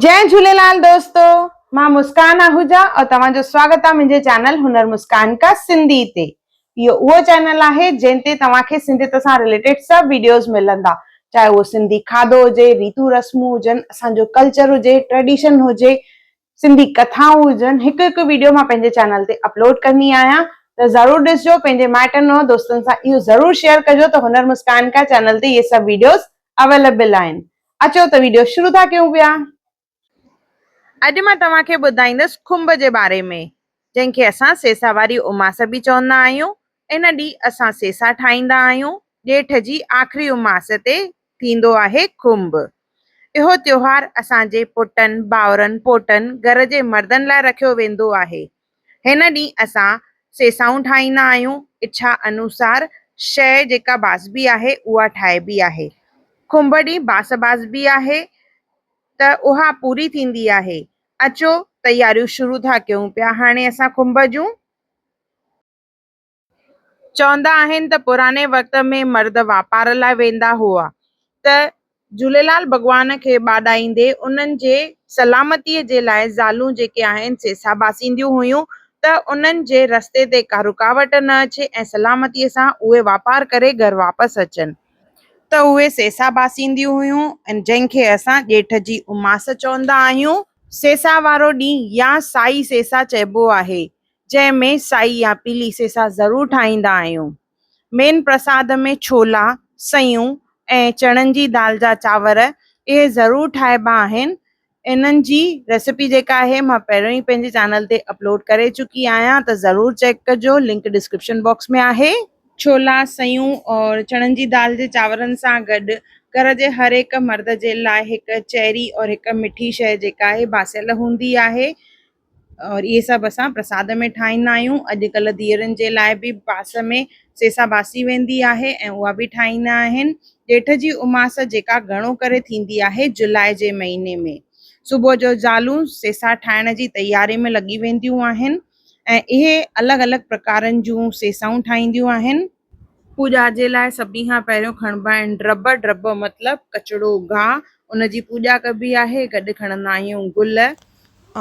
جئي جهوليلال دوستو مان مسڪان آهوجا اور توهان جو سواگت آ منهنجي چينل هنر مسڪان ڪا سنڌي تي. اهو اهو چينل آهي جنهن تي توهان کي سنڌيت سان رليٽيڊ سڀ ويڊيوز ملندا چاهي اهو سنڌي کاڌو هجي، ريتون رسمون هجن، اسان جو ڪلچر هجي، ٽريڊيشن هجي، سنڌي ڪٿائون هجن هڪ هڪ ويڊيو مان پنهنجي چينل تي اپلوڊ ڪندي آهيان ته ضرور ڏسجو پنهنجي مائٽن ۽ دوستن سان اهو ضرور شيئر ڪجو ته هنر مسڪان ڪا چينل تي اهي سڀ ويڊيوز اويليبل آهن اچو ته ويڊيو شروع ٿا ڪيون پيا. اڄ مان توهان کي ٻڌائيندس کنڀ جي باري ۾ جنهن کي اسان سيسا واري اماس به چوندا آهيون ان ڏينهن اسان سيسا ٺاهيندا آهيون ڄيٺ جي آخري اماس تي ٿيندو آهي کنڀ. اهو تيوهار اسان جي پٽن، ڀائرن، پوٽن، گهر جي مردن لاء رکيو ويندو آهي. هن ڏينهن اسان سيسائون ٺاهيندا آهيون، اڇا انوسار شيء جيڪا باسبي آهي اها ٺاهبي آهي. کنڀ ڏينهن باس باسبي آهي ته اها پوري ٿيندي آهي. اچو تياريون شروع ٿا ڪيون پيا هاڻي اسان کنڀ جون. چوندا آهن ته پراڻي وقت ۾ مرد واپار لاء ويندا هئا ته جهوليلال ڀڳوان کي ٻاڏائيندي انهن جي سلامتيء جي لاء زالون جيڪي آهن سي ساباسينديون هيون ته انهن جي رستي تي ڪا رڪاوٽ نه اچي ۽ سلامتيء سان اهي واپار ڪري گهر واپس اچن ته اهي سيسا باسينديون هيون جنهن کي اسان ڄيٺ جي اماس چوندا آهيون. سيسا وارو ڏينهن يا سائي سيسا چئبو آهي. جنهن ۾ سائي يا پيلي سيسا ضرور ٺاهيندا آهيون. مين پرساد ۾ ڇولا، سيون ۽ چڻن جي دال جا چانور اهي ضرور ٺاهبا آهن. انهن جي ريسيپي جيڪا آهي مان پهريون ئي پنهنجي چينل تي اپلوڊ ڪري چڪي آهيان ته ضرور چيڪ ڪجو لنڪ ڊسڪرپشن باڪس ۾ آهي. ڇولا، سيون اور چڻن جي دال جي چانورن سان گڏ گهر جي هر هڪ مرد جي لاء هڪ چهري اور هڪ مٺي شيء جيڪا آهي باسيل هوندي آهي. اور اهي سڀ اسان پرساد ۾ ٺاهيندا آهيون اڄڪلهه ڌيئرن جي لاء به باس ۾ سيسا باسي ويندي آهي ۽ اها به ٺاهيندا آهن ڄيٺ جي اماس جيڪا گهڻو ڪري ٿيندي آهي جولاء جي مهيني ۾ صبح جو زالون سيسا ٺاهڻ جي تياري ۾ لڳي وينديون آهن ۽ اهي الڳ الڳ پرڪارن جون سيسائون ٺاهينديون آهن. پوڄا جي لاء سڀني کان پهريون کڻبا آهن ڊرٻ، ڊرٻ مطلب ڪچڙو گاهه، ان جي پوڄا ڪبي آهي، گڏ کڻندا آهيون گل.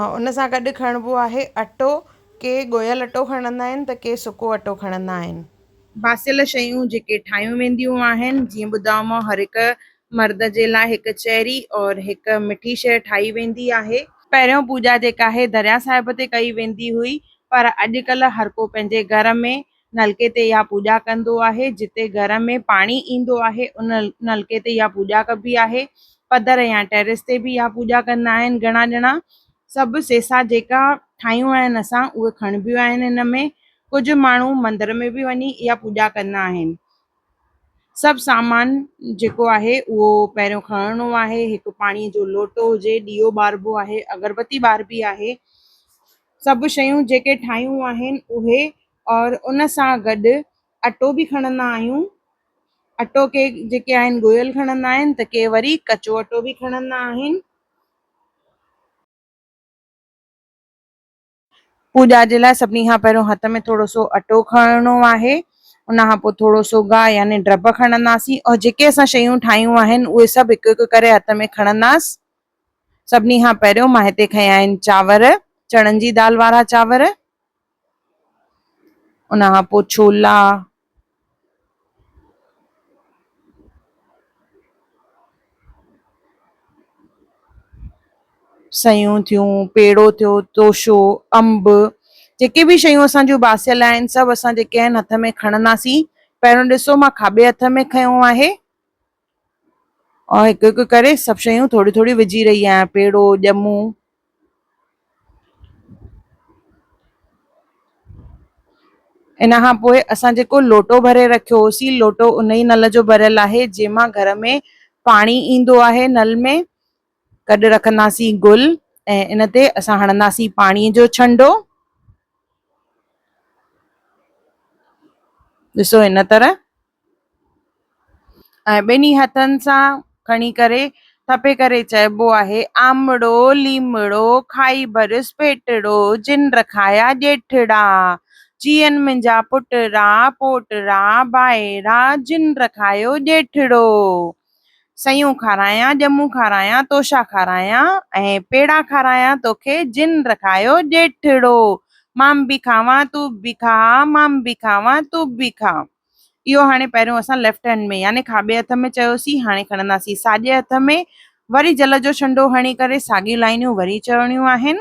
ان سان گڏ کڻبو آهي اٽو، ڪي ڳوهيل اٽو کڻندا آهن ته ڪي سڪو اٽو کڻندا آهن. باسيل شيون جيڪي ٺاهيون وينديون آهن، جيئن ٻڌايومانو هر هڪ مرد جي لاء هڪ چهري اور هڪ مٺي شيء ٺاهي ويندي آهي. پهريون پوڄا جيڪا آهي دريا صاحب تي ڪئي ويندي هئي، پر اڄڪلهه هر ڪو پنهنجي گهر ۾ نلڪي تي اها پوڄا ڪندو آهي، جتي گهر ۾ پاڻي ايندو آهي ان نلڪي تي اها پوڄا ڪبي آهي، پڌر يا ٽيرس تي به اها پوڄا ڪندا آهن گهڻا ڄڻا. سڀ سيسا جيڪا ٺاهيون آهن اسان اهي کڻبيون آهن ان ۾، ڪجهه ماڻهو مندر ۾ به وڃي اها پوڄا ڪندا آهن. سڀ سامان جيڪو آهي اهو پهريون کڻڻو آهي، هڪ پاڻي جو لوٽو هجي، ڏيئو ٻاربو آهي، اگربتي ٻاربي آهي، سڀ شيون جيڪي ٺاهيون آهن اهي اور ان سان گڏ اٽو به کڻندا آهيون اٽو ڪي جيڪي آهن ڳوهيل کڻندا آهن ته ڪي وري ڪچو اٽو به کڻندا آهن. پوڄا جي لاء سڀني کان پهريون هٿ ۾ ٿورو سو اٽو کڻڻو آهي ان کان پوء ٿورو سو گاهه يعني ڊرب کڻنداسين اور جيڪي اسان شيون ٺاهيون آهن اهي سڀ هڪ هڪ ڪري هٿ ۾ کڻنداس. سڀني کان پهريون مان هتي کنيا آهن چانور، چڻن جي دال وارا چانور، ان کان پوء ڇولا، سيون ٿيون، پيڙو ٿيو، توشو، انب، جيڪي به شيون اسان جون باسيل آهن سڀ اسان جيڪي آهن هٿ ۾ کڻنداسين. پهريون ڏسو مان کاٻي هٿ ۾ کنيو آهي. ۽ هڪ هڪ ڪري سڀ شيون ٿوريون ٿوريون وجهي رهي آهيان پيڙو، ڄمون. ان کان پوء اسان جيڪو لوٽو ڀري رکيو هوسين لوٽو ان ئي نل جو ڀريل آهي جنهن مان گهر ۾ پاڻي ايندو آهي نل ۾ گڏ رکنداسين گل ۽ ان تي اسان هڻنداسين پاڻي جو ڇنڊو. ڏسو هن طرح. ۽ ٻنهي هٿن سان کڻي ڪري ٿڦي ڪري چئبو آهي، آمڙو ليمڙو کائي ڀريس پيٽڙو، جن رکايا ڄيٺڙا، جيئن منهنجا پٽڙا، پوٽڙا، ڀائرا، جن رکايو ڄيٺڙو. سيون کارايان، ڄمون کارايان، توشا کارايان ۽ پيڙا کارايان توکي جن رکايو ڄيٺڙو. مان به کاوان تون به کاء، مان به کاوان تون به کاء. اهو هاڻي پهريون اسان ليفٽ هينڊ ۾ يعني کاٻي هٿ ۾ چيوسين، هاڻي کڻنداسين ساڄي هٿ ۾، وري جل جو ڇنڊو هڻي ڪري ساڳيون لائنيون وري چوڻيون آهن.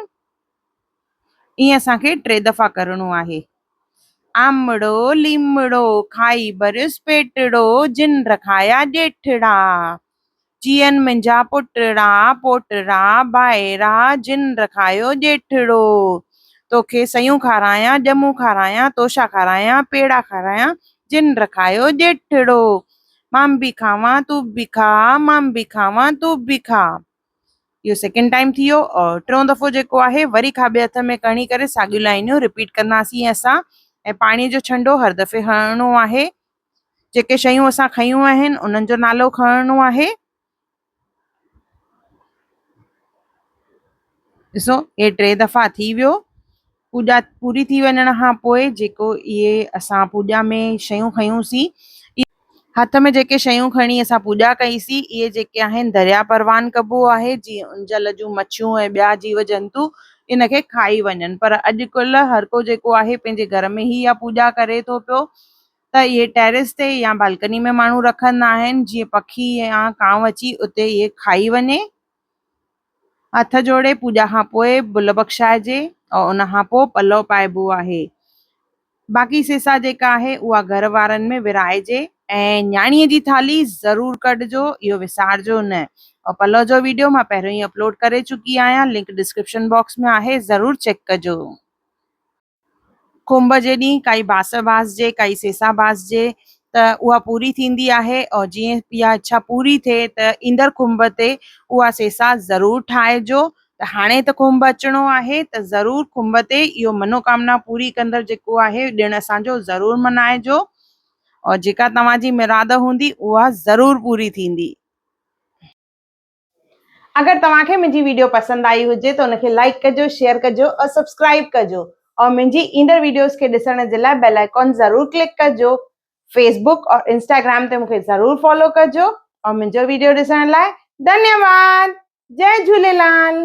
ائين اسان کي ٽي دفعا ڪرڻو آهي. آمڙو ليمڙو کائي ڀريس پيٽڙو، جن رکايا ڄيٺڙا. جيئن منهنجا پٽڙا، پوٽڙا، ڀائرا، جن رکايو ڄيٺڙو. توکي سيون کارايان، ڄمون کارايان، توشا کارايان، پيڙا کارايان، جن رکايو ڄيٺڙو. مان به کاوان تون به کاء، مان به کاوان تون به کاء. اهو سيڪنڊ ٽائيم ٿي ويو. اور ٽيون دفعو جيڪو آهي وري کاٻي هٿ ۾ کڻي ڪري ساڳيون لائنيون رپيٽ ڪنداسين اسان ۽ پاڻي جو ڇنڊو هر دفعي هڻڻو آهي. جيڪي شيون اسان کنيون آهن انهن جو نالو کڻڻو آهي. ڏسو هي ٽي دفعا ٿي ويو. پوڄا پوري ٿي وڃڻ کان پوء جيڪو اهي اسان پوڄا ۾ شيون کنيون سين، هٿ ۾ جيڪي شيون کڻي اسان پوڄا ڪئي سين، اهي جيڪي آهن درياء پروان ڪبو آهي، جيئن ان جل جون مڇيون ۽ ٻيا جيو جنتو ان کي کائي وڃن. پر اڄ ڪلهه هر ڪو جيڪو آهي پنهنجي گهر ۾ ئي اها پوڄا ڪري ٿو پيو ته اهي ٽيرس تي يا بالڪني ۾ ماڻهو رکندا آهن، جيئن پکي يا ڪانء اچي اتي اهي کائي وڃي. هٿ جوڙي پوڄا کان پوء بل بخشائجي ۽ ان کان پوء پلئو پائبو آهي. باقي سيسا جيڪا آهي اها گهر وارن ۾ ورهائجي ۽ نياڻيء جي ٿالهي ضرور ڪڍجو اهو وسارجو نه. ۽ پلئو جو ويڊيو مان پهريون ئي اپلوڊ ڪري چڪي آهيان لنڪ ڊسڪرپشن باڪس ۾ آهي ضرور چيڪ ڪجو. کنڀ جي ڏينهن ڪائي باس باسجي، ڪائي سيسا باسجي ته اها پوري ٿيندي آهي ۽ جيئن اها اڇا پوري ٿئي ته ايندڙ کنڀ تي اها سيسا ضرور ٺاهجو ته هاڻي ته کنڀ اچڻو آهي ته ضرور کنڀ تي اهو منوڪامنا پوري ڪندڙ جيڪو آهي ڏڻ اسان جو ضرور منائجو ۽ جيڪا توهان جي مراد هوندي اها ضرور پوري ٿيندي. اگر توهان کي منهنجي ويڊيو پسند آئي هجي ته ان کي لائيڪ ڪجو شيئر ڪجو اور سبسڪرائيب ڪجو اور منهنجي ايندڙ ويڊيوز کي ڏسڻ جي لاء بيل آئيڪون ضرور ڪلڪ ڪجو فيسبوڪ اور انسٽاگرام تي مونکي ضرور فالو ڪجو اور منهنجو ويڊيو ڏسڻ لاء ڌنيواد جئي جهوليلال.